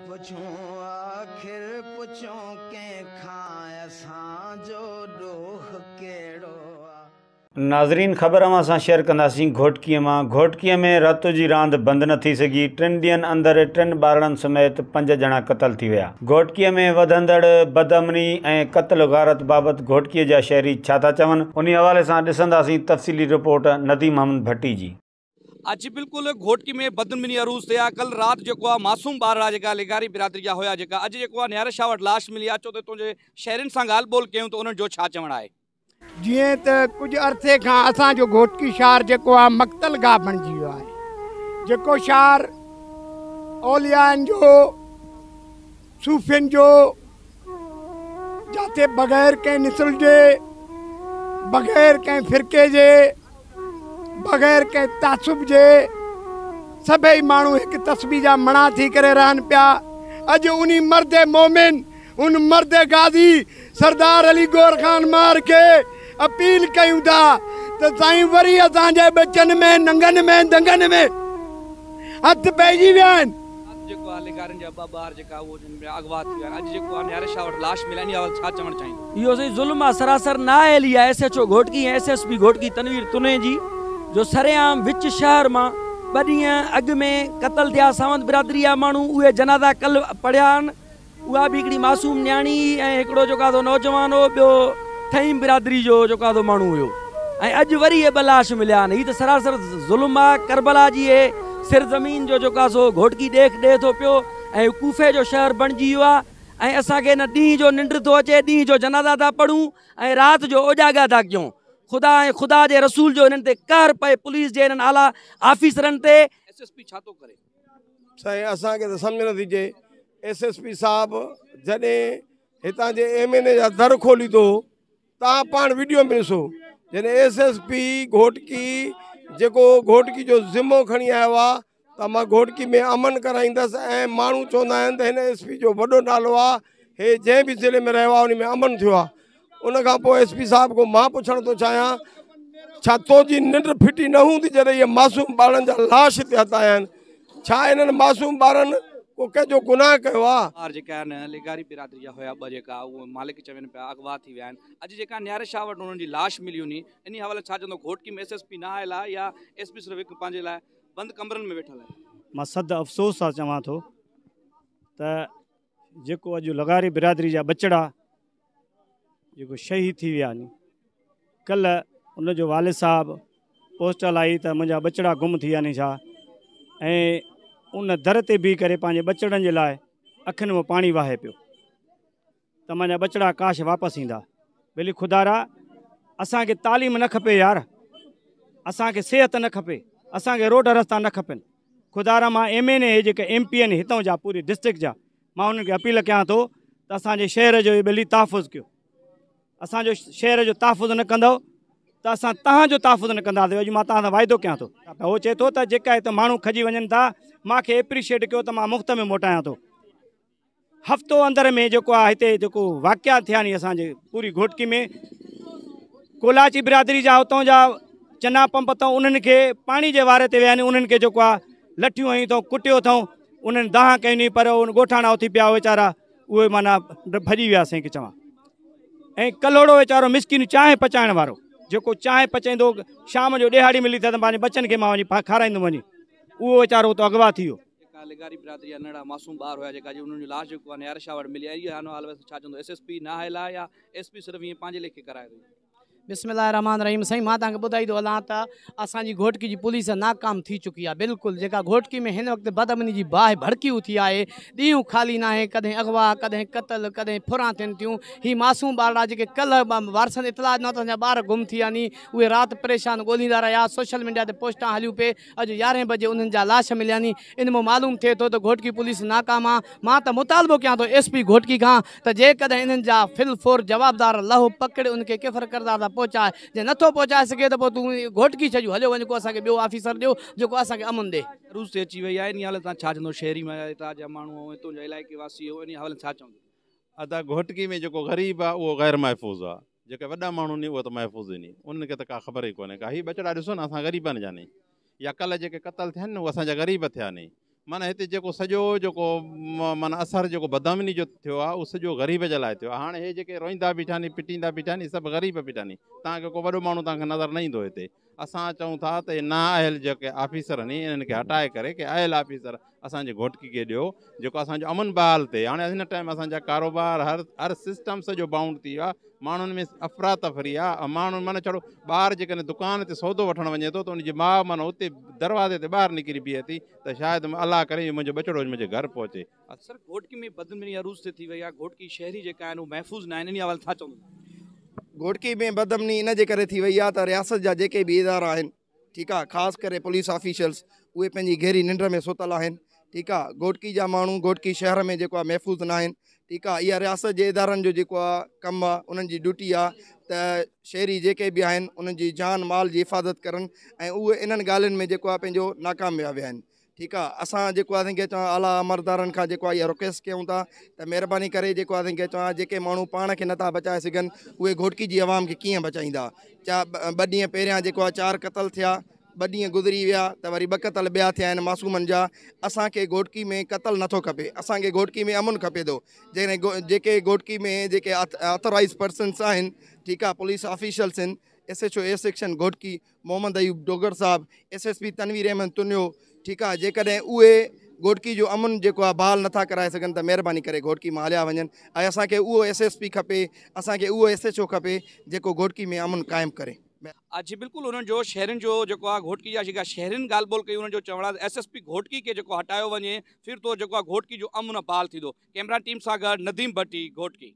پڇون آخر پڇون ڪنهن کان اسان جو ڏوهه ڪهڙو آ. ناظرين خبر اوهان سان شيئر ڪنداسين گهوٽڪي مان گهوٽڪي ۾ رت جي راند بند نه ٿي سگهي ٽن ڏينهن اندر ٽن ٻارڙن سميت پنج ڄڻا قتل ٿي ويا گهوٽڪي ۾ وڌندڙ بدامني ۽ قتل غارت بابت گهوٽڪي جا شهري ڇا ٿا چون انهي حوالي سان ڏسنداسين تفصيلي رپورٽ نديم احمد ڀٽي جي. اڄ بلڪل گهوٽڪي ۾ بدنمني عروج تي آ ڪل رات جيڪو آ معصوم ٻارڙا جيڪا لغاري برادري جا هيا جيڪا اڄ جيڪو آ نياري شاهه وٽ لاش ملي آ اچو ته اتون جي شهرين سان ڳالهه ٻولهه ڪيون ته انهن جو ڇا چوڻ آهي. جيئن ته ڪجهه عرصي کان اسان جو گهوٽڪي شهر جيڪو آ مقتل گاهه بڻجي ويو آهي جيڪو شهر اوليائن جو صوفين جو جاتي بغير ڪنهن نسل جي، بغير ڪنهن فرقي جي، بغير ڪنهن تعصب جي سڀئي ماڻهو هڪ تسبيح جا مڻا ٿي ڪري رهن پيا. اڄ انهي مرد مومن، ان مرد غازي سردار علي گوهر خان مهر کي اپيل ڪيون ٿا ته سائين وري اسان جي ٻچن ۾ ننگن ۾ دنگن ۾ هٿ پئجي ويا آهن. رات جيڪو آ لغارين جا ٻه ٻار جيڪا اهو جن ۾ اغوا ٿي ويا آهن اڄ جيڪو آ نياري شاهه وٽ لاش مليا انهي حوالي ڇا چوڻ چاهيندو. اهو سائين ظلم آ سراسر نااهلي آ S H O Ghotki ۽ S S P Ghotki Tanveer Tunji جو سرعام وچ شهر مان ٻه ڏينهن اڳ ۾ قتل ٿيا ساوند برادري جا ماڻهو اهي جنازا ڪل پڙهيا آهن اها به هڪڙي معصوم نياڻي هئي ۽ هڪڙو جيڪو آ سو نوجوان هو ٻيو ٿهيم برادري جو جيڪو آ سو ماڻهو هيو ۽ اڄ وري اهي ٻه لاش مليا آهن هي ته سراسر ظلم آ ڪربلا جي هي سر زمين جو جيڪو آ سو گهوٽڪي ڏيک ڏي ٿو پيو ۽ ڪوفي جو شهر بڻجي ويو آ ۽ اسان کي نه ڏينهن جو ننڊ ٿو اچي ڏينهن جو جنازا ٿا پڙهون ۽ رات جو اوجاڳا ٿا ڪيون خدا ۽ خدا جي رسول جو هنن تي قهر پئي پوليس جي هنن اعليٰ آفيسرن تي. ايس ايس پي ڇا ٿو ڪري؟ سائين اسان کي ته سمجهه نٿي اچي ايس ايس پي صاحب جڏهن هتان جي ايم اين اي جا در کولي ٿو تان پاڻ وڊيو ۾ ڏسو جڏهن ايس ايس پي گهوٽڪي جيڪو گهوٽڪي جو ذمو کڻي آيو آ ته مان گهوٽڪي ۾ امن ڪرائيندس ۽ ماڻهو چوندا آهن ته هن ايس پي جو وڏو نالو آ هي جنهن به ضلعي ۾ رهيو آ ان ۾ امن ٿيو آ ان کان پوء ايس پي صاحب کان مان پڇڻ ٿو چاهيان ڇا تنهنجي ننڊ ڦٽي نه هوندي جڏهن اهي معصوم ٻارڙن جا لاش هتي هٿ آيا آهن ڇا انهن معصوم ٻارن ڪو ڪنهن جو گناهه ڪيو آ؟ ٻار جيڪا آهن لغاري برادري جا هيا ٻه جيڪا اهي مالڪ چون پيا اغوا ٿي ويا آهن اڄ جيڪا نياري شاهه وٽ انهن جي لاش ملي هئي انهي حوالي ڇا چوندو گهوٽڪي ۾ ايس ايس پي نه آيل آهي يا ايس پي صرف هڪ پنهنجي لاء بند ڪمرن ۾ ويٺل آهي. مان صد افسوس سان چوان ٿو ته جيڪو اڄ لغاري برادري جا ٻچڙا جيڪو شهيد ٿي ويا ني ڪلهه ان جو والد صاحب پوسٽ هلائي ته منهنجا ٻچڙا گم ٿي ويا ني ڇا ۽ ان در تي بيهي ڪري پنهنجي ٻچڙن جي لاء اکين مان پاڻي واهي پيو ته منهنجا ٻچڙا ڪاش واپس ايندا ٻيلي خدارا اسان کي تعليم نه کپي يار اسان کي صحت نه کپي اسان کي روڊ رستا نه کپن خدارا مان ايم اين اي جيڪي ايم پي آهن هتان جا پوري ڊسٽرڪٽ جا مان انهن کي اپيل ڪيان ٿو ته اسان جي شهر جو ٻيلي تحفظ ڪيو اسان جو شهر جو تحفظ نه ڪندو ته اسان تهان جو تحفظ نه ڪنداسين اڄ مان تهان سان واعدو ڪيان ٿو هو چئي ٿو ته جيڪا هت ماڻهو کڄي وڃن ٿا مان کي اپريشيٽ ڪيو ته مان مفت ۾ موٽايان ٿو هفتو اندر ۾ جيڪو آهي هتي جيڪو واقعا ٿيا ني اسان جي پوري گهوٽڪي ۾ ڪولاچي برادري جا اتان جا چنا پمپ اٿئون انهن کي پاڻي جي واري تي ويا انهن کي جيڪو آهي لٺيون هنيون اٿئون ڪٽيو اٿئون انهن دانهن ڪئي ني پر ان ڳوٺاڻا اٿي پيا ويچارا اهي معنيٰ ڀڄي ويا سائين کي چوان ۽ ڪلهوڙو ويچارو مسڪين چانهه پچائڻ وارو جيڪو چانهه پچائيندو شام جو ڏهاڙي ملي ته پنهنجي ٻچن کي مان وڃي کارائيندم وڃي اهو ويچارو اتو اغوا ٿي ويو جيڪا لغاري برادري جا ننڍڙا معصوم ٻار هيا جيڪا جي انهن جو لاش جيڪو آهي نياري شاهه وٽ ملي آهي اهو حال ويس ڇا چوندو ايس ايس پي نه آيل آهي يا ايس پي صرف ائين پنهنجي ليکي ڪرائي ٿو. بسم الله الرحمٰن الرحيم سائين مان توهان کي ٻڌائي ٿو هلان ته اسان جي گهوٽڪي جي پوليس ناڪام ٿي چڪي آهي بلڪل جيڪا گهوٽڪي ۾ هن وقت بدامني جي باهه ڀڙڪي اٿي آهي ڏينهن خالي ناهي ڪڏهن اغوا ڪڏهن قتل ڪڏهن ڦران ٿين ٿيون هي معصوم ٻارڙا جيڪي ڪلهه وارثن اطلاع ڏنو ته اسان جا ٻار گم ٿي ويا ني اهي رات پريشان ڳوليندا رهيا سوشل ميڊيا تي پوسٽان هليون پي اڄ يارهين بجي انهن جا لاش مليا ني ان مان معلوم ٿئي ٿو ته گهوٽڪي پوليس ناڪام آ مان ته مطالبو ڪيان ٿو ايس پي گهوٽڪي کان ته جيڪڏهن انهن جا فل فور جوابدار لهو پڪڙي ان کي ڪيفر ڪردار تان پهچائي جي نٿو پهچائي سگهي ته پوء تون گهوٽڪي ڇڏيو هليو وڃ ڪو اسان کي ٻيو آفيسر ڏيو جيڪو اسان کي امن ڏي. عروج تي اچي وئي آهي انهي حوالي سان ڇا چوندو شهري مان هتان جا ماڻهو ۽ هتان جا علائقي واسي هو انهي حوالي سان ڇا چوندو. ادا گهوٽڪي ۾ جيڪو غريب آ اهو غير محفوظ آ جيڪي وڏا ماڻهو ني اهي ته محفوظ ئي ني انهن کي ته ڪا خبر ئي ڪونهي ڪا هي ٻچڙا ڏسو نه اسان غريبن جا ني يا ڪلهه جيڪي قتل ٿيا نه اهي اسان جا غريب ٿيا ني معنيٰ هتي جيڪو سڄو جيڪو معنيٰ اثر جيڪو بدامني جو ٿيو آهي اهو سڄو غريب جي لاء ٿيو آهي. هاڻي هي جيڪي روئيندا بيٺا ني پٽيندا بيٺا ني سڀ غريب بيٺا ني، توهان کي ڪو وڏو ماڻهو توهان کي نظر نه ايندو هتي. اسان چئون ٿا ته نا اهل جيڪي آفيسر ني انهن کي هٽائي ڪري ڪي اهل آفيسر اسان جي گهوٽڪي کي ڏيو جيڪو اسان جو امن بحال ٿئي. هاڻي هن ٽائيم اسان جا ڪاروبار هر هر سسٽم سڄو بائونڊ ٿي ويو آهي، ماڻهن ۾ افراتفري آهي، ماڻهن معنيٰ ڇڙو ٻار جيڪڏهن دڪان تي سودو وٺڻ وڃي ٿو ته ان جي ماء معنيٰ اتي دروازي تي ٻاهر نڪري بيهي ٿي ته شايد الله ڪري منهنجو ٻچڙو منهنجي گهر پهچي. سر گهوٽڪي ۾ بدامني عروج تي ٿي وئي آهي، گهوٽڪي شهري جيڪا آهن اهي محفوظ نه آهن، انهي حوالي ڇا چوندو؟ گهوٽڪي ۾ بدامني ان جي ڪري ٿي وئي آهي ته رياست جا جيڪي به ادارا آهن ٺيڪ آهي خاص ڪري پوليس آفيشلز اهي پنهنجي گهري ننڊ ۾ ستل آهن ٺيڪ آهي گهوٽڪي جا ماڻهو گهوٽڪي شهر ۾ جيڪو آهي محفوظ نه آهن ٺيڪ آهي اها رياست جي ادارن جو جيڪو آهي ڪم آهي انهن جي ڊيوٽي آهي ته شهري جيڪي به آهن انهن جي جان مال جي حفاظت ڪرن ۽ اهي انهن ڳالهين ۾ جيڪو آهي پنهنجو ناڪام ويا آهن ٺيڪ آ اسان جيڪو آ سائين چوان اعليٰ عملدارن کان جيڪو آ اها رڪويسٽ ڪيون ٿا ته مهرباني ڪري جيڪو آ سائين چوان جيڪي ماڻهو پاڻ کي نٿا بچائي سگهن اهي گهوٽڪي جي عوام کي ڪيئن بچائيندا چا ٻه ڏينهن پهريان جيڪو آ 4 قتل ٿيا، 2 ڏينهن گذري ويا ته وري 2 قتل ٻيا ٿيا آهن معصومن جا. اسان کي گهوٽڪي ۾ قتل نٿو کپي، اسان کي گهوٽڪي ۾ امن کپي ٿو. جيڪڏهن جيڪي گهوٽڪي ۾ جيڪي آٿورائز پرسنس آهن ٺيڪ آ پوليس آفيشلس آهن S H O A section Ghotki Muhammad Ayub Dogar صاحب، S S P Tanveer Ahmed Tunio, ٺيڪ آ جيڪڏهن اهي گهوٽڪي جو امن جيڪو آ بحال نٿا ڪرائي سگهن ته مهرباني ڪري گهوٽڪي مان هليا وڃن ۽ اسان کي اهو ايس ايس پي کپي اسان کي اهو ايس ايڇ او کپي جيڪو گهوٽڪي ۾ امن قائم ڪري. جي بلڪل انهن جو شهرين جو جيڪو آ گهوٽڪي جا جيڪا شهرين ڳالهه ٻولهه ڪئي انهن جو چوڻ آ ته ايس ايس پي گهوٽڪي کي جيڪو هٽايو وڃي ڦر تو جيڪو آ گهوٽڪي جو امن بحال ٿيندو. ڪئميرا ٽيم سان گڏ نديم ڀٽي، گهوٽڪي.